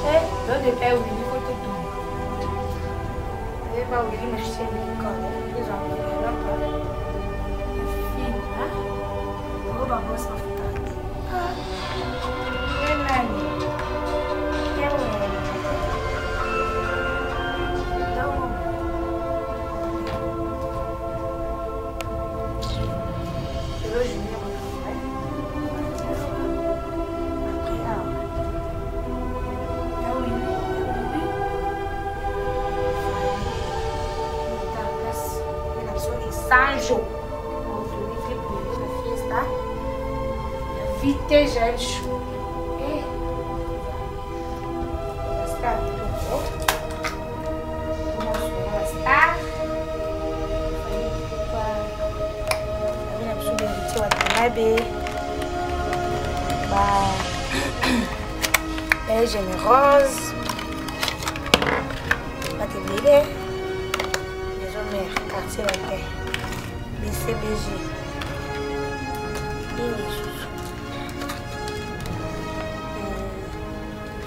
Eh, donne pas Willy, faut tout tomber. Eh, bah Willy, mais je sais l'école. Ils ont envoyé là, film, hein? Oh, bah, boss, en fait. Ah, eh, nani. Eh, ouais. Donc, lelo journée makambo après awa Sanjo fiesta vite jael chou star star na biso héritier watanabe ba ba généreuse bato ebele maison mère quartier latin bcbg nini lisusu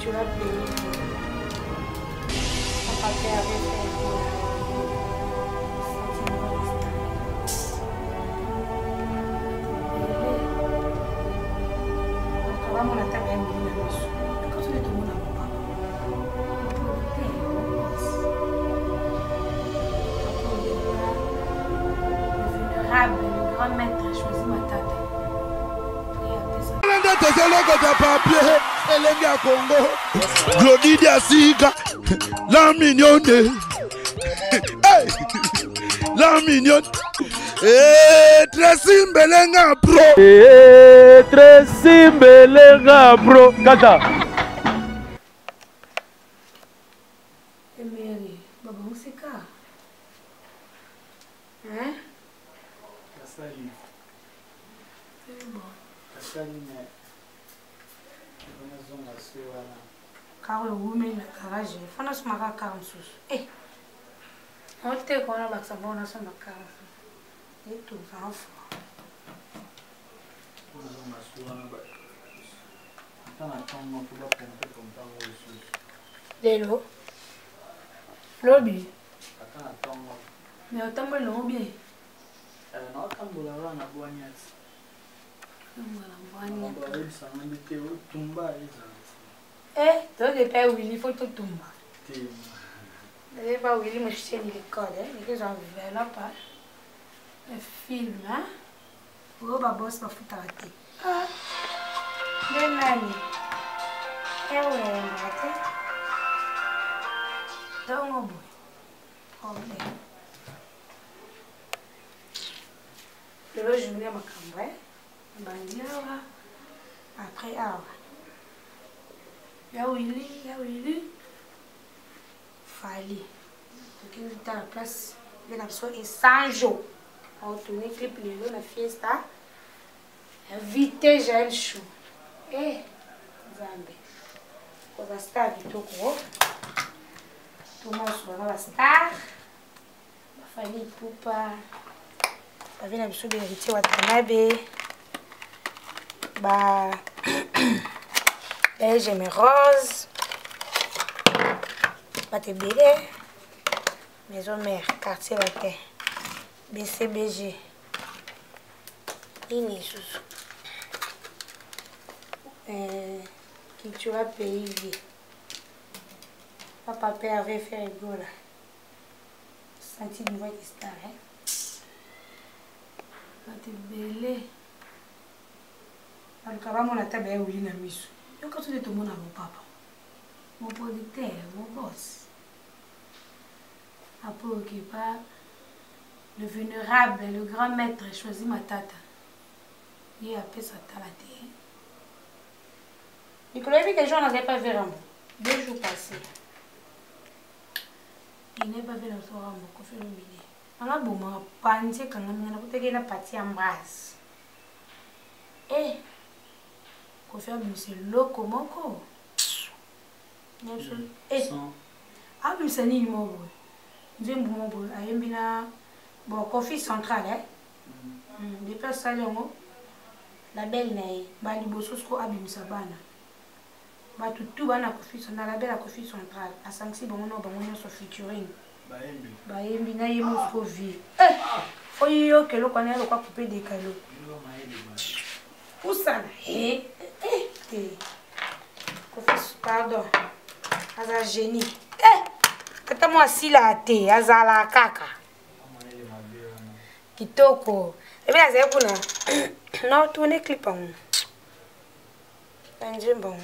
tu vas payer papa père avait fait bamona ata bayembeli na miso akosole tomona papa vénérable le grand maître choisi matata nde tozolokota papier elenge ya kongo glodi diasika la mignonne hey! la mignonne hey, Tracy Mbelenga bro hey, Tracy Mbelenga bro kaka Emery, baba musika. Hein? Kasali. C'est bon. Kasali mais nazonga se wana. Karo ewumeli na garage fana somaka kar mosusu e oteka wana bakisa mbongo nasomba kar mosusu etunzanga fo Nazonga se wana ata na ntongo mpo bapompe pompe yango lisusu. Lelo lobi ata na ntongo. Mais otamboli nango bien? Naotambola kaka na bwanya ti. Bayebisanga nde te otumba ezala ti. Eh, toyoki epai Willy fo totumba. Te. Eba Willy mosheni l'école, eh, ekezwa enveloppe, le film, hein. Oyo ba boss bafutaka te. Ah. Nde nani? Ewembaka te. Ntongo boye. Problème. Lelo journée ya makambo, eh. Bandi awa, après awa. Ya Willy, ya Willy. Fally. Tokende tala place nde na biso Esanjo. Aotourne clip lelo na fiesta. Invité Jael Chou. Eh, Nzambe. Koza star kitoko. Tomoso na ba star. Fally Ipupa. Bavi na biso héritier Watanabe. Ba ba Générose. Bato ebele. Maison mère, quartier latin. BCBG. Nini lisusu? Cultura pays vie. Papa père avait fait rigola. Senti une voix qui star, hein? Bato ebele. Baluka bamona ata baye wili na miso. Yoka soki tomona mon papa. Mon producteur, mon boss. Apo okepa le vénérable, le grand maître choisi Matata. Ye apesa tala te. Mikolo yebi que jour nazali pas vu Rambo. 2 jours passés. Il n'est pas vu na so Rambo, Koffi Olomide. Anga boma panzi ekangami nga nakutaki na parti ya embrasse. Eh, Koffi abimisa eloko moko. Eh, abimisa nini moko boye? Nzembo moko boye ayembi na bon Koffi central, eh. Depuis asali yango label na ye ba liboso siko abimisa bana. Bato tout bana Kofi na label ya Kofi Central asangisi bango na bango nyonso featuring. Bayembi. Bayembi na ye mosco vie. Eh! Oyoka eloko wana eloko coupe décalé. Pusana. Eh, eh, te. Kofi pardon. Aza génie. Eh! Ata mwa asila te, azala kaka. Kitoko. Ebi nazali kuna. Na tourner clip yango. Na nzembo yango.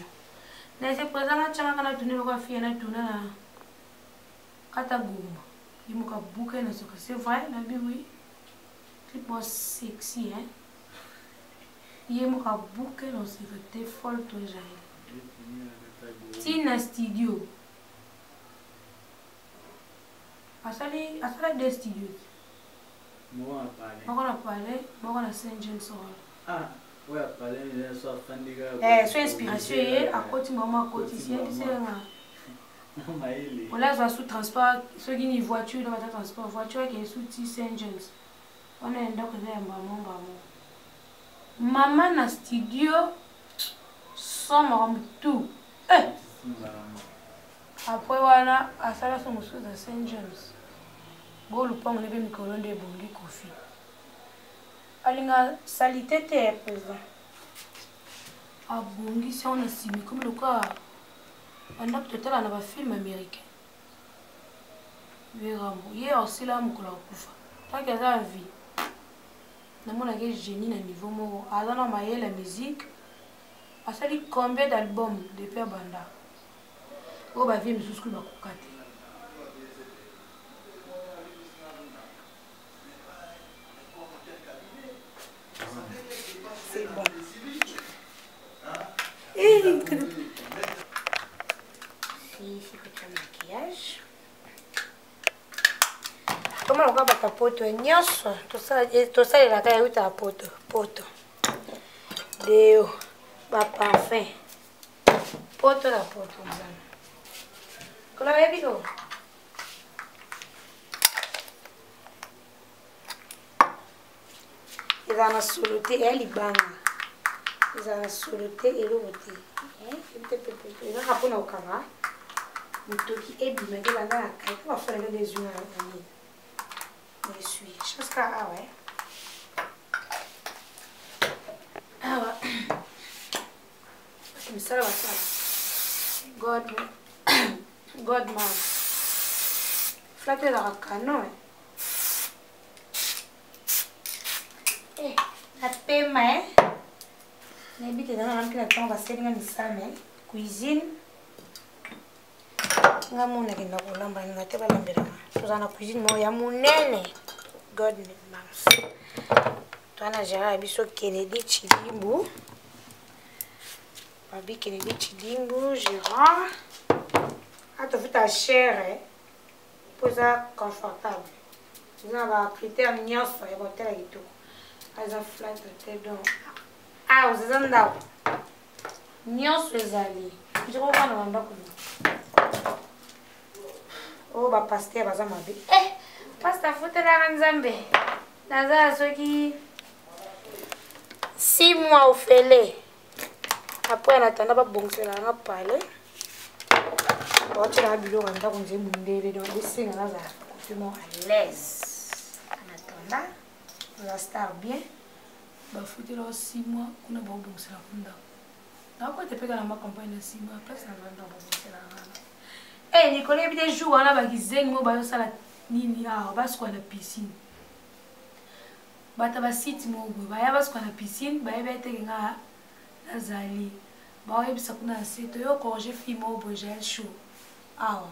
Na se présent na changa na tourner lokola fille na tourner na kata gomba. Ye moko abuka na soka. C'est vrai, na bi oui. Clip moko sexy hein. Ye moko abuka na soka te folle toi Jael. Tina studio. Asali asala deux studios. Moko na palais. Moko na palais, moko na Saint James Hall. Ah, oyo ya palais eza so afandi kaka. Eh, so inspiration ye akoti mama akoti si yebisi nga. Mayele. Ola azwa sous transport soki ni voiture na bata transport voiture akende sous ti Saint James. Wana ya ndako eza ya mbamo mbamo. Mama na studio sans makambo tout. Eh! Après wana asala so mosusu na Saint James. Bo lupango ne pe mikolo nde ebongi Koffi. Alinga salite te ya president. Abongisi yango na nsima ekomi lokola bandako totala na bafilme américain. Ye Rambo ye osila mokolo akufa tant que aza en vie. Namonaki ye génie na niveau moko aza na mayele ya musique asali combien d'album depuis abanda oyo ba vie misusu kutu bakoka te. C'est bon. Si, si, kotia maquillage. Toma lokola bato ya poto nyonso tosalelaka euta ya poto poto deo baparfum poto na poto nzambe kola bayebi o ezala na solo te eya libanga ezala na solo te eloko te ezaka mpona kokanga motoki ebima te banda na kai po bafola nde ezwi na nini esui chance kaka awa awa misala basala god god man flate ezalaka canon eh napema eh nayebi te nanga nampi na ntango baselinga misala me cuisine nga mona nakenda kolamba ninga te balambelaka tozala na cuisine moko ya monene god mams toa na gérard ya biso kennedy chilimbu babi kennedy chidimbu gérard atofuta chere mpo eza confortable eza na bacritère nyonso ya hotela kitoko aza flat te donc house eza ndako nyonso ezali nzokokana na ndako oyo oh, bapaster baza mabe eh pasta afutelaka nzambe naza soki 6 mois ofele après en attendant babongisela nga palais baotyelanga biloko ya ndako nzee mundele donc esenga nazala kote moko à l'aise en attendant oza star bien bafutela o 6 mois kuna baobongisela ko ndako nakota mpe kaka na macampagne na 6 mois place na banda babongisela ngana e eh, nikolo yebi te jour wana bakizengi mo bazosala nini awa basukwa na piscine bato ya basite moko boye baya basuka na piscine bayebi eteke nga nazali baoyebisa kuna na se toyo corge fille moko boye jael show awa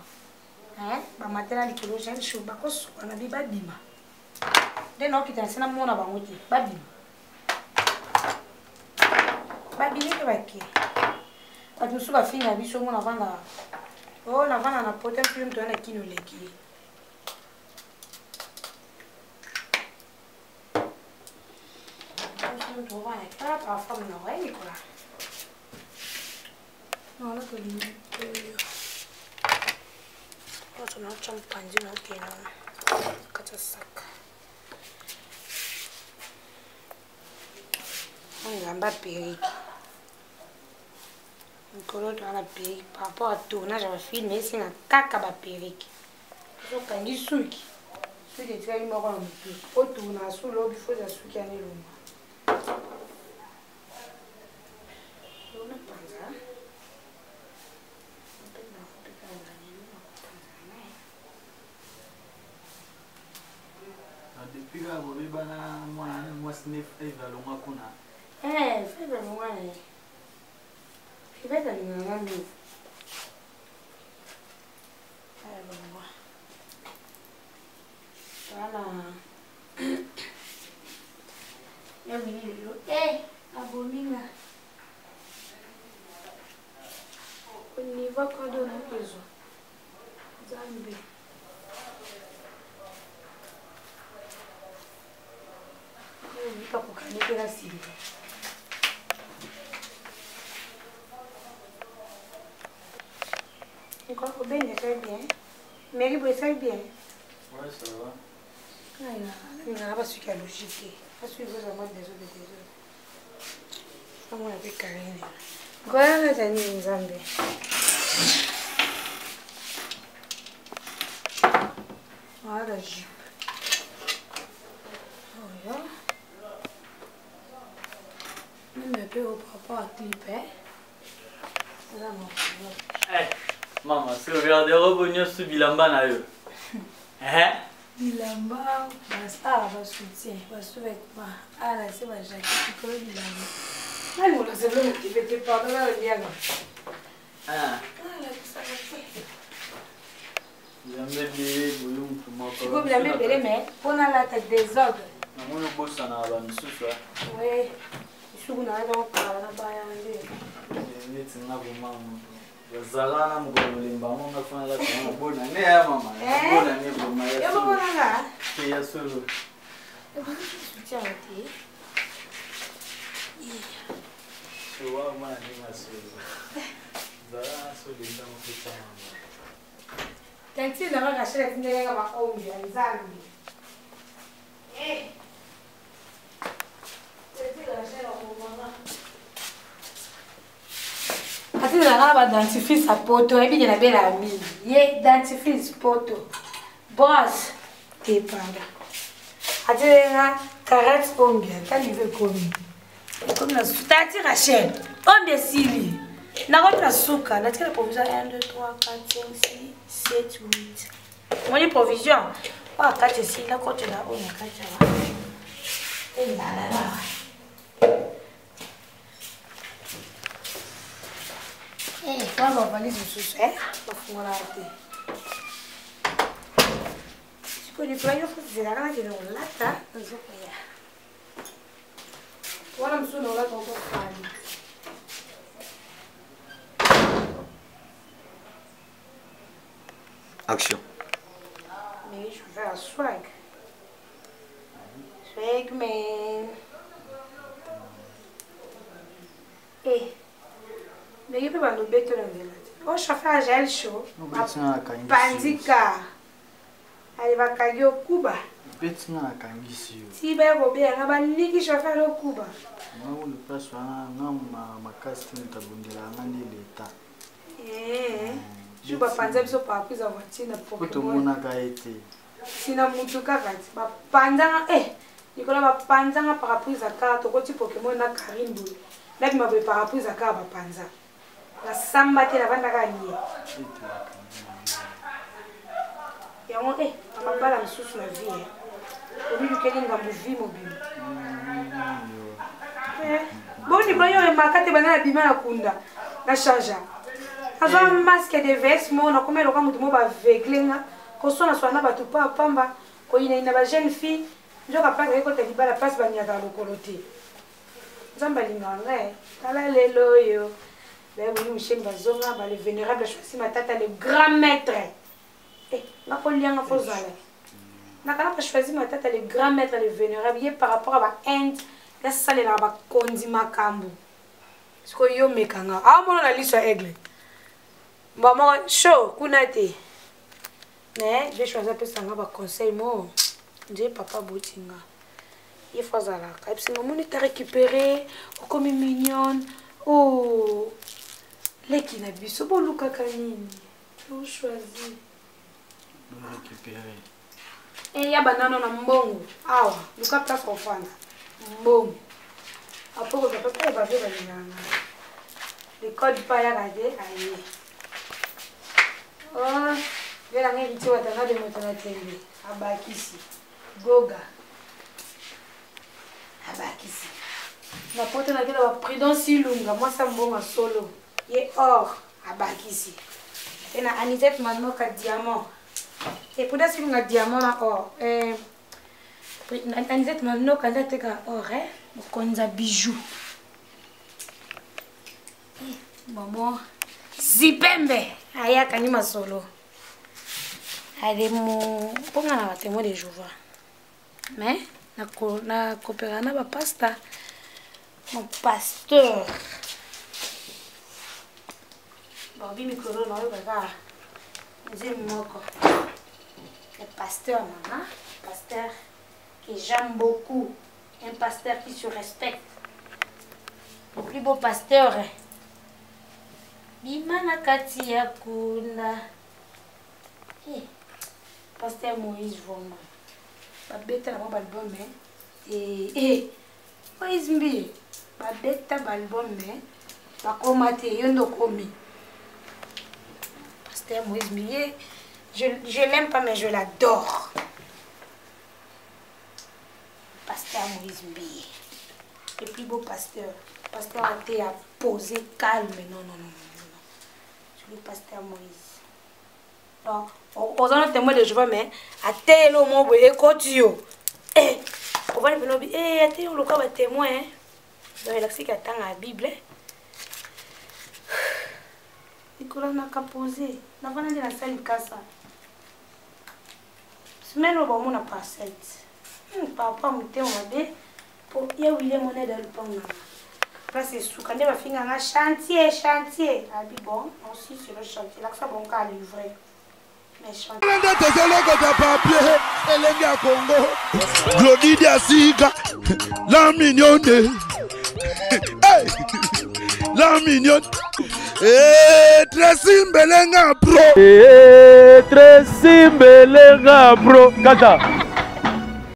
bamatela likolo jael show bakosuka na bi babima nde naokita na se namona bango te babima babimi mpe bake bato mosusu bafinga biso ngo navanda o oh, navanda na pota mpe moto wana kino oleki ye Naotya mopanzi naokende wana kati ya saka oyo elamba perike. Mikolo toza na perruque par rapport à tournage ya bafilme esenga kaka baperruque. Okangi suki, suki etikali moko na motu, otourna su lobi fo eza suki yana elongwa. Napanza depuis kaka bobebana mwana mwasi nde Eve alongwa kuna. Eh, Eve alongwa na ye. Fivette alingaka nga mingi. Alongwa. Voilà. Ya mingi lelo. Eh, abomi nga. Au niveau kado na kozwa. Nzambe. Bakokani mpe na Sylvie. Encore obende esali bien. Mary boye esali bien. Ouais, ça va. Nalingaka basuki ya logique te. Basuki kozwa mwa desordre desordre. Amona mpe Karine. Ngoyanga ezali nini Nzambe? Voilà, jupe. Oyo. Même un peu au par rapport à clip, hein. Eh, mama, sauvegarde robe nyonso bilamba na yo. Hein? Bilamba, ah, ba soutien, ba sous-vêtements. Ah, là, c'est ba jaquette, likolo bilamba. Nani moto asepeli motive te, pardon, na oliaka. Ah. Ah, lakisaka te. Bilamba ebele boye motu moko. Sikoyo bilamba ebele mais mpo nalata desordre. Namoni obosanaka bamisusu. Oui, lisuku nalata kopakala na baya nde. Neti nga vraimen bazala na mokolo olemba yango nga fana lata yango bona ne ya mama bona ne vraimen ya Yo moko nanga? Te ya solo. Soutien te. Sowa mwana ndenge ya solo. Zala na solo eza moko mama. Tantine na nga Rachel atindeli nga ba ombi ya Nzambe. Eh. Tantine Rachel akoboma. Atindela nga ba dentifrice ya poto, ayebi ke nabelaka mingi. Ye dentifrice poto. Brosse te pardon. Atindeli nga 40 ombi, ata niveau ekomi. Ekomi na suka. Tati Rachel, ombi esili. Nakomi na suka, natikala provision 1 2 3 4 5 6 7 8. Moni provision. Oyo kati esili, nakotela oyo na kati awa. Ezalala. Eh, wana ba valise mosusu, eh, bafungolaka te. Sikoyo likolo nyonso zelaka nakende kolata, nazokoya. Wana mosusu nakolata okofali. Action. Mais je veux un swag. Swag man. Eh. Mais il peut pas nous bêter dans le Oh, chauffeur Jaël chaud. Bandika. Allez, va kagi okuba. Beti nga nakangisi yo. Ti ba kobeya nga baniki chauffeur okuba. Nga oyo place wana nga makasi te moto abundela nga nde leta. Eh. Ju bapanza biso parapluie ya voiture na Po Pokemon. tomonaka ye te. Sina mutu kaka ti bapanzanga eh Nicolas bapanzanga parapluie ya kaka tokoti Pokemon na Karine boye. Nabima boye parapluie ya kaka bapanza. Nasamba te navandaka nie. Yango eh mabala mosusu na vie eh. Omilukeli ngambo vie mobimba. Eh, boni boyo oyembaka te banda na bima na kunda na changea. Azwa masque de veste moko nakomi eloka moto moko bavegle nga koswana-swana na bato pa pamba koyinayina ba jeune fille nzoka place ekota libala place banyataka lokolo te. Nzambe alingaka ngai tala lelo oyo bayeboli Michel bazonga ba le vénérable Choisi Matata le grand maître. Eh, nga kolianga fo zala. Nakala pa Choisi Matata le grand maître le vénérable ye par rapport à ba Inde yasalelaka bakonzi makambo. Sikoyo yo mekanga aomona na liso ya aigle mbwa moko show kuna te. Mais je choisi apesa nga ba conseil mo nde papa botinga ye fo azalaka ebisi nga omoni ta récupéré okomi mignonne oh. Leki na biso bolukaka nini? Ochoisir. Récupérer. Eh, ya banano na mbongo awa luka place kofanda mbongo apo kozwa mpe oyo bavie balingaka le code pa ayaka te aye oh, velanga héritier watanga de moto na tembe abakisi goga abakisi na poto nakenda ba prudence ilunga mwasi ya mbongo ya solo ye or abakisi pe na anisette manoka diamant e prudence ilunga diamant na or eh, anisette manoka nde ateka or eh, mokonzi ya bijou eh, bonbon zipembe aye akangi masolo alemo mpo nga na batemoin de jehova mais na coopera na bapasta mon pasteur babi mikolo na oyo kaka nzembo moko le pasteur mama pasteur que j'aime beaucoup un pasteur qui se respecte le plus beau pasteur bima na kati ya kuna eh, pasteur moïse vraiment babeta na bango baalbum eh, eh, moïse mbi babeta baalbum mais bakoma te yo nde okomi pasteur moïse mbiye je, je l'aime pas mais je l'adore pasteur moïse mbiye le plus beau pasteur pasteur ate a posé calme non non non non non je le pasteur moïse donc oza na témoin de jehova mais ateyeli omo boye ekoti yo eh, ovandi mpena obi eh, ateyi oloka batémoin donc elakisiki atanga ya bible likolo nakapose navanda nde nasali likasa semaine oyo bamona parcelle hmm, papa motema mabe po ya william oneda lupango nanga place esuka nde bafinga nga chantier chantier abi bon aussi sur le chantier lakisa bon ka livre nde tozolokota papier elenge ya congo glodidi ya sika la mignonne hey! la mignonne hey, Tracy Mbelenga pro hey, Tracy Mbelenga pro kata.